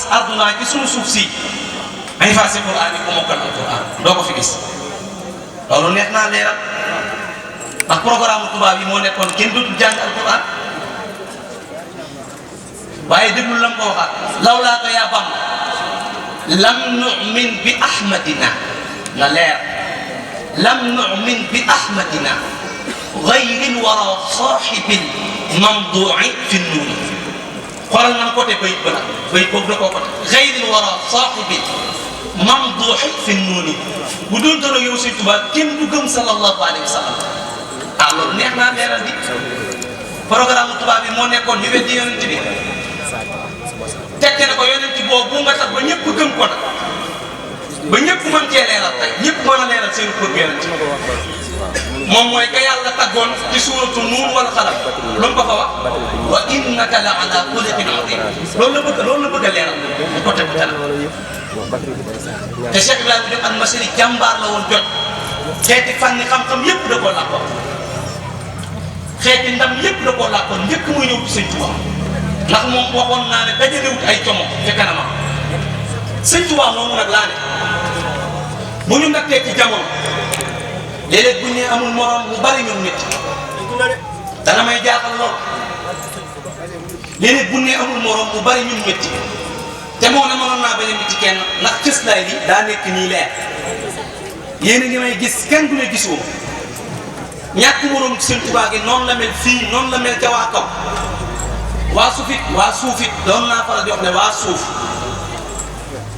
gis arduna ci sunu suuf si ay fasi Qur'an yi ko mokkal Alquran doo ko fi gis loolu neex naa leeral ndax programme tubaab yi moo nekkoon kenn dootul jàng Alquran waaye déglu lam ko waxaat lawlaaka yaa Bamba lam nu'min bi ahmadina na leer lam nu'min bi ahmadina gayril wara saahibil mamdu'i fi nuuni xoolal nan côté bayit ba nag bayit boobu da koo côté gayril wara saahibil mamdu'i fi nuuni bu doon toro yow Sëñ Tuubaa kenn du gëm sallallahu alayhi wa sallam loolu neex naa leeral di programme tubaab bi moo nekkoon ñu weddi yonent bi tekke na ko yonent boobu nga tax ba ñëpp gëm ko nag ba ñëpp mën cee leeral tey ñëpp mën a leeral seen kër yonent moom mooy ka yàlla taggoon ci suuratu Nuun wal Qalam lu mu ko fa wax wa innaka la ala xuluqin azim loolu la bëgg a leeral bu ko teg ca te Cheikh Ibrahima Diop al-Masri jàmbaar la woon jot xeeti fànni xam-xam yëpp da koo làkkoon xeeti ndam yëpp da koo làkkoon njëkk muy ñëw ci Sëñ Tuubaa ndax moom waxoon naa ne dajalewut ay como ca kanamam Sëñ Tuubaa moomu nag laa ne bu ñu nattee ci jamono léeg-léeg bu ñu nee amul morom mu bari ñoom nit dana may jaaxal lool léeg-léeg bu ñu nee amul morom mu bari ñun métti te moo ne mënoon naa bañ a métti kenn ndax cëslaay li daa nekk nii leer yéen a ngi may gis kenn du ne gisoo ñàkk morom Sëñ Tuubaa gi noonu la mel fii noonu la mel ca waa kaw waa suufit doon naa faral di wax ne waa suuf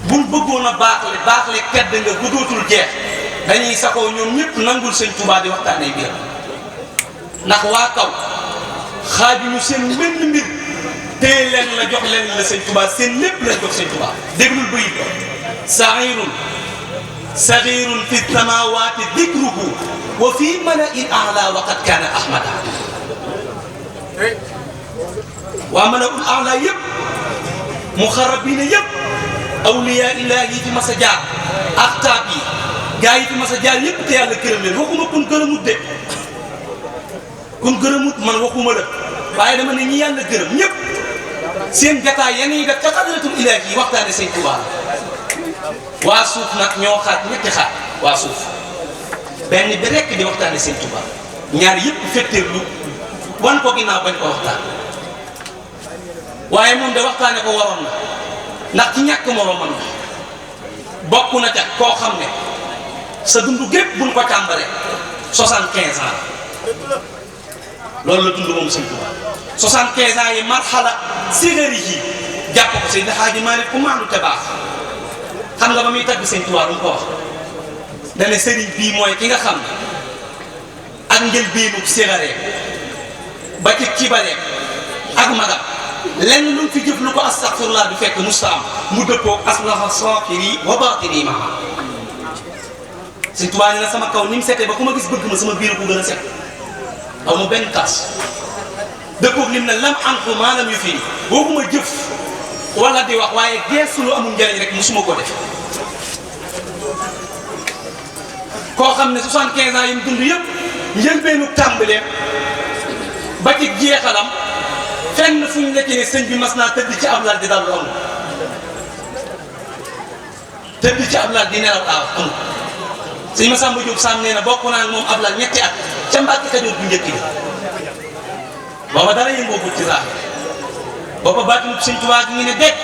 buñ bëggoon a baaxle tedd nga bu dootul jeex dañuy saxoo ñoom ñëpp nangul Sëñ Tuubaa di waxtaanee biir ndax waa kaw xaajuñu seen mbenn mbir téye leen la jox leen la Sëñ Tuubaa seen lépp lañ jox Sëñ Tuubaa déglul ba yit ko sairun sagirun fi samawati dikruhu wa fi mala'il a'la wa qad kana ahmada waa mala'ul a'la yëpp muxarrabina yëpp awliya illahi yi fi mas a jaar axtaab yi gaa yi fi mas a jaar yëpp te yàlla gërëm leen waxuma kun gërëmut de kun gërëmut man waxuma la waaye dama ne ñi yàlla gërëm ñëpp seen jataay ya ñuy def ca xadratul ilahi yi waxtaane Sëñ Tuubaa waa suuf nag ñoo xaaj ñetti xaaj waa suuf benn bi rekk di waxtaane Sëñ Tuubaa ñaar yëpp fetteerlu wan ko ginnaaw bañ ko waxtaan waaye moom de waxtaane ko waroon na ndax ci ñàkk moroomam na bokk na ca koo xam ne sa dund gépp buñ ko tàmbalee 75 ans loolu la dund moom Sëñ Tuubaa 75 ans yi marxala sigari yi jàpp ko Seydi Haaji Maalik ku maandu te baax xam nga ba muy tagg Sëñ Tuubaa lu mu ko wax dane sëriñ bii mooy ki nga xam ne ak njëlbéenu ségaree ba ci kibaree ak magam lenn lu mu fi jëf lu ko astaghfirullah du fekk musta am mu dëppoo aslaha saafiri wa baatini maa Sëñ Tuubaa ne na sama kaw ni mu setee ba ku ma gis bëgg ma sama biir ko gën a set aw ma benn tas dëppoog lim ne lam an ko maanaam yu fii boo ko ma jëf wala di wax waaye geesu lu amul njëriñ rek musuma ko def koo xam ne 75 ans yi mu dund yëpp njëlbeenu tàmbaleem ba ci jeexalam fenn fu ñu nekkee ne sëñ bi mas naa tëdd ci ab lal di dal amul tëdd ci ab lal di nelaw daaw amul sëñ Masamba Diop Sam nee na bokk naa moom ab lal ñetti at ca Mbàkke Kajoor bu njëkk bi booba dara yëngoo ci zaaxir booba baatinu Sëñ Tuubaa gi ngi ne dégg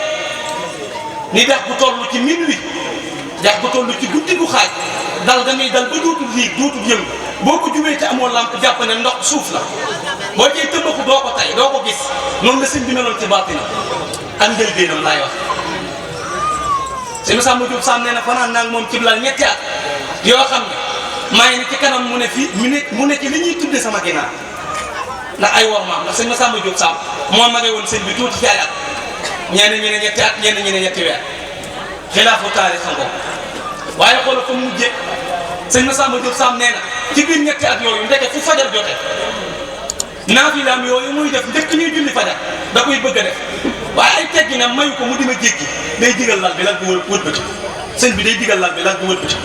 ni dex bu toll ci minuit dex bu toll ci guddi gu xaaj dal ga muy dal ba dootul riig dootul yëngu boo ko jubee te amoo lamp jàpp ne ndox suuf la boo cee tëmbaku doo ko tay doo ko gis noonu la sëñ bi meloon ci baatinam ak njëlbéenam laay wax sëñ Masamba Diop Sam nee na fanaan naa moom ci lal ñetti at yoo xam ne maa ngi ne ci kanam mu ne fii mu ne ci li ñuy tudde sama ginnaaw ndax ay wormaam ndax sëñ Masamba Diop Sam moo magee woon sëñ bi tuuti ci ay at ñenn ñi ne ñetti at ñenn ñi ne ñetti weer xilaafu taarix xam ko waaye xoolal fa mu mujjee sëñ Masamba Diop Sam nee na ci biir ñetti at yooyu ndeke fu fajar jote naafilaam yooyu muy def njëkk ñuy julli fajar da koy bëgg a def waaye ay teggi na mayu ko mu dima jéggi day digal lal bi lal bi wëlbati sëñ bi day digal lal bi lal bi wëlbati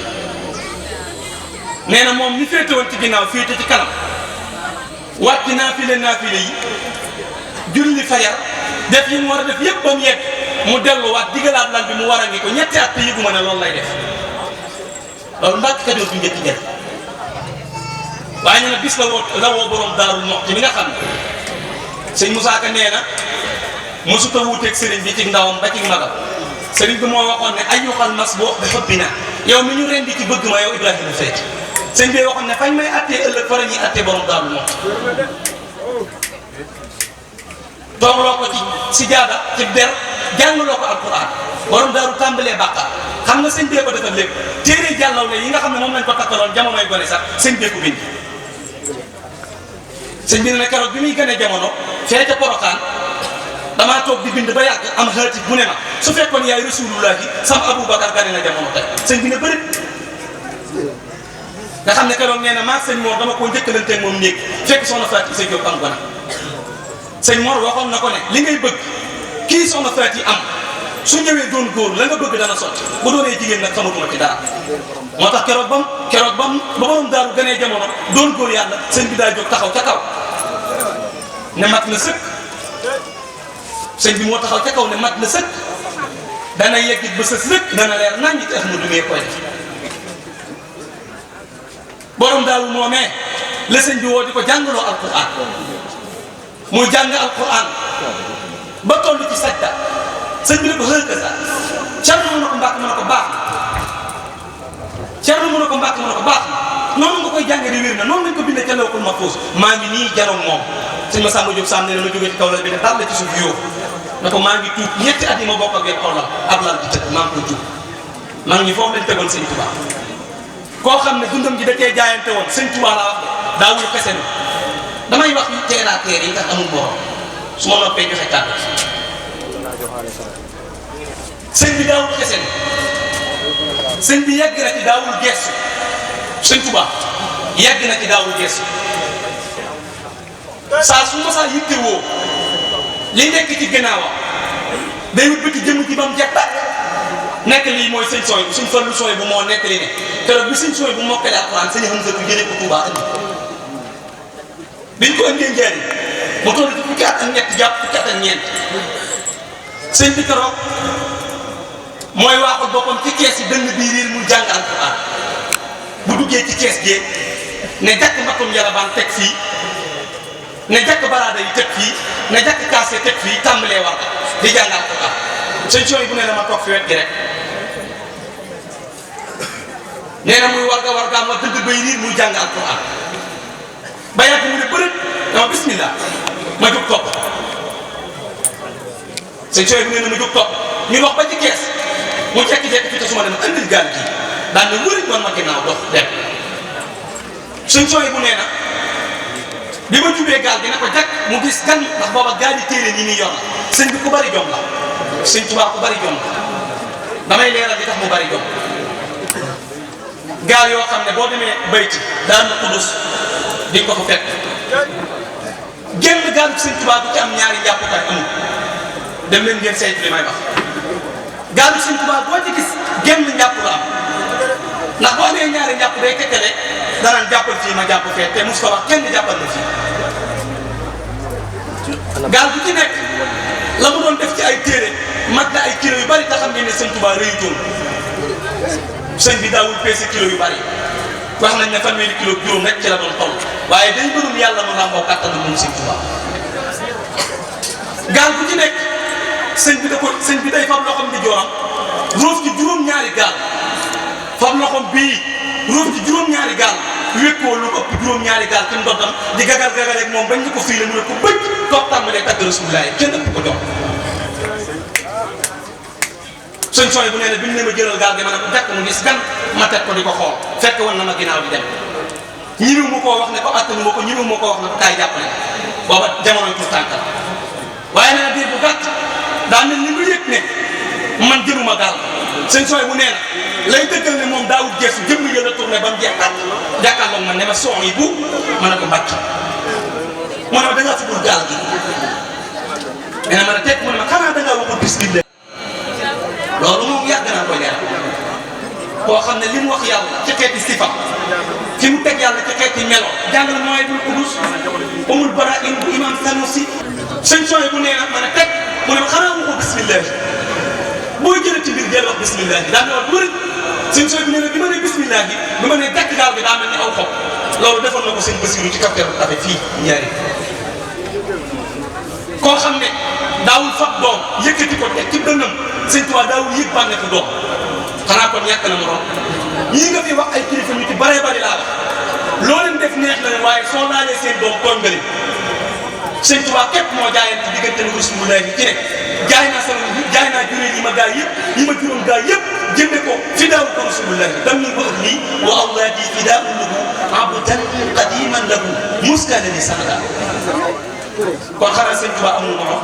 nee na moom mi féete woon ci ginnaaw féete ci kanam wàcc naafile yi julli fajar def yi mu war a def yëpp ba mu yegg mu delluwaat digalaat lal bi mu war a ngi ko ñetti at te yëguma ne loolu lay def loolu Mbàkke Kajoor du njëkk jël waaye ñu ne bis la woo borom Daaru Muxti mi nga xam ne sëñ Moussa Ka nee na mosut a wuuteeg sëriñ bi ci ndawam ba ci magam sëriñ bi moo waxoon ne ayyuhal masbuux bi hubbina yow mi ñu rendi ci bëgg ma yow Ibrahima Feyti sëñ bi waxoon ne fañ may attee ëllëg fa la ñuy attee borom Daaru Muxti toogloo ko ci jaada ci der jàngaloo ko alquran borom daaru tàmbalee bàqaar xam nga sëñ bee ko defal lépp téere jàllaw le yi nga xam ne moom lañ ko takkaloon jamonoy gone sax sëñ bee ko bind sëñ bi ne keroog bi muy gën a jamono fee ca Porokhane damaa toog di bind ba yàgg am xaatif bu ne ma su fekkoon yaay rasulullahi sam Aboubacar gane na jamono tey sëñ bi ne bëri nga xam ne keroog nee na maa sëñ Mor dama koo njëkkalanteeg moom néeg fekk soxna Fatou Issa Diop am gona sëñ Mor waxoon na ko ne li ngay bëgg kii soxna Fatou am su ñëwee doon góor la nga bëgg dana sotti bu doonee jigéen nag xamatuma ci dara moo tax keroog bam ba borom daaru gënee jamono doon góor yàlla sëñ bi daa jóg taxaw ca kaw ne mat na sëkk sëñ bi moo taxaw ca kaw ne mat na sëkk dana yeggit ba sa sëkk dana leer nañ ñi ci Ahmadu mee koy def borom daaru moomee la sëñ bi woo di ko jàngaloo alquran muy jàng alquran ba toll ci sajda sëñ bi ne ko hëkasa Cerno mu ne ko Mbàkke mu ne ko baax Cerno mu ne ko Mbàkke mu ne ko baax noonu nga koy jàngee di wér na noonu lañ ko bindee ca Lawhul Mahfuus maa ngi nii janoog moom sëñ ma Samba Diop Sam ne ma jógee ci kaw la bi ne dal la ci suuf yoo ne ko maa ngi tuub ñetti at yi ma bokk ak yéen xoolal ab lal di tëdd maa ngi koy tuub maa ngi foofu lañ tegoon sëñ Tuubaa koo xam ne dundam ji da cee jaayante woon sëñ Tuubaa laa wax de daawul kese na damay wax yu teeraa teer yi nga amul borom su ma noppee joxe kàddu sëñ bi daawul kese na sëñ bi yàgg na ci daawul geesu sëñ Tuubaa yàgg na ci daawul geesu saa su ma saa yittewoo li nekk ci gannaawam day wut bëti jëmm ji ba mu jekk nekk lii mooy sëñ sooy bu suñ farlu sooy bu moo nekk li ne keroog bi sëñ sooy bu mokkale alxuraan sëñ Hamza bu jëlee ko Tuubaa indi biñ ko indee njëriñ mu toll ci fukki at ak ñett jàpp fukki at ak ñeent sëñ bi keroog mooy waaxul boppam ci kees yi dënn bii riir mu jàng alxuraan bu duggee ci kees gee ne jàkk mbattum yarabaan teg fii ne jàkk baraada yi teg fii ne jàkk kaase teg fii tàmbalee war ko di jàng alxuraan sëñ sooy bu ne la ma toog fi wet gi rek nee na muy warga ma dëgg bay riir muy jàng alxuraan ba yàgg mu ne bërët dama bismillah ma jóg topp sëñ sooy bu ne na ma jóg topp ñu dox ba ci kees mu jekki-jekki fi te su ma dem andil gaal gii daan ne wëriñ woon ma ginnaaw dox dem sëñ sooy bu nee na bi ma jubee gaal gi ne ko jàkk mu gis gan ndax booba gaal yi téere ñi muy yor la sëñ bi ku bari jom la sëñ Tuubaa ku bari jom la damay leeral di tax mu bari jom gaal yoo xam ne boo demee bayti daan na Kudus di nga ko fa fekk génn gaal bi sëñ Tuubaa du ci am ñaari njàppukaay amul dem leen ngeen saytu li may wax gaal bi sëñ Tuubaa boo ci gis génn njàpp la am ndax boo amee ñaari njàpp day tekkale danaan jàppal fii ma jàpp fee te mos ko wax kenn jàppal na fii gaal bu ci nekk la mu doon def ci ay téere mat na ay kilo yu bari te xam ngeen ne sëñ Tuubaa rëyutoon sëñ bi daawul peese kilo yu bari wax nañ ne fanweeri kilo juróom rek ci la doon toll waaye day bërum yàlla mu làmboo kàttanu moom sëñ Tuubaa gaal bu ci nekk sëñ bi day fab loxoom di jooram roof ci juróom-ñaari gaal fab loxoom bii roof ci juróom-ñaari gaal wékkoo lu ëpp juróom-ñaari gaal ci ndoddam di gagal rek moom bañ ñu ko fii la mu ne ko bëj toog tàmbalee tagg Rasulullah kenn ëpp ko jox sëñ sooy bu nee ne bi ñu ne ma jëlal gaal gi ma ne ko jàkk mu gis gan ma teg ko di ko xool fekk woon na ma ginnaaw di dem ñimiw ma koo wax ne ko attanu ma ko ñimiw ma koo wax ne ko kaay jàppale booba jamono tur tànkal waaye nee na biir bu gàtt daa mel ni lu yëg ne man jëmuma gaal sëñ sooy bu nee na lay dëggal ne moom daawut geesu jëmm yëla tourné ba mu jeex tàkk jàkkaarloog man ne ma son yi bu ma ne ko mbàcc mu ne ma dangaa fugul gaal gi nee na ma ne teg mu ne ma xanaa dangaa waxul bismillah loolu moom yàgg naa koy leeral koo xam ne li mu wax yàlla ci xeeti sifa fi mu teg yàlla ci xeeti melo jàngal mooy bul Qudus umul bara in bu imam Sanusi sëñ sooy bu nee na ma ne teg mu ne ma xanaa waxul bismillah booy jëlee ci mbir del wax bismillah daan na wax wërëj sëñ sooy bi ne bi ma ne bismillah gi bi ma ne tekk gaal gi daa mel ni aw xob loolu defoon na ko sëñ Basiru ci capitaine dafa fii ñaari koo xam ne daawul fab doom yëkkati ko teg ci dënnam sëñ Tuubaa daawul yëg bànneexu doom xanaa kon ñàkk na morom ñii nga fi wax ay kilifa ñu ci baree bari laa wax loo leen def neex na leen waaye soo laalee seen doom tooñ nga leen sëñ Tuubaa képp moo jaayante diggante ni Rasulullah ci ne jaay naa juree yi ma gaa yëpp yi ma juróom gaa yëpp jënde ko fidaawu ko Rasulullah dammi wa ahli wa awlaadi fidaawu lahu abdan qadiman lahu muskana li sanada kon xanaa sëñ Tuubaa amul morom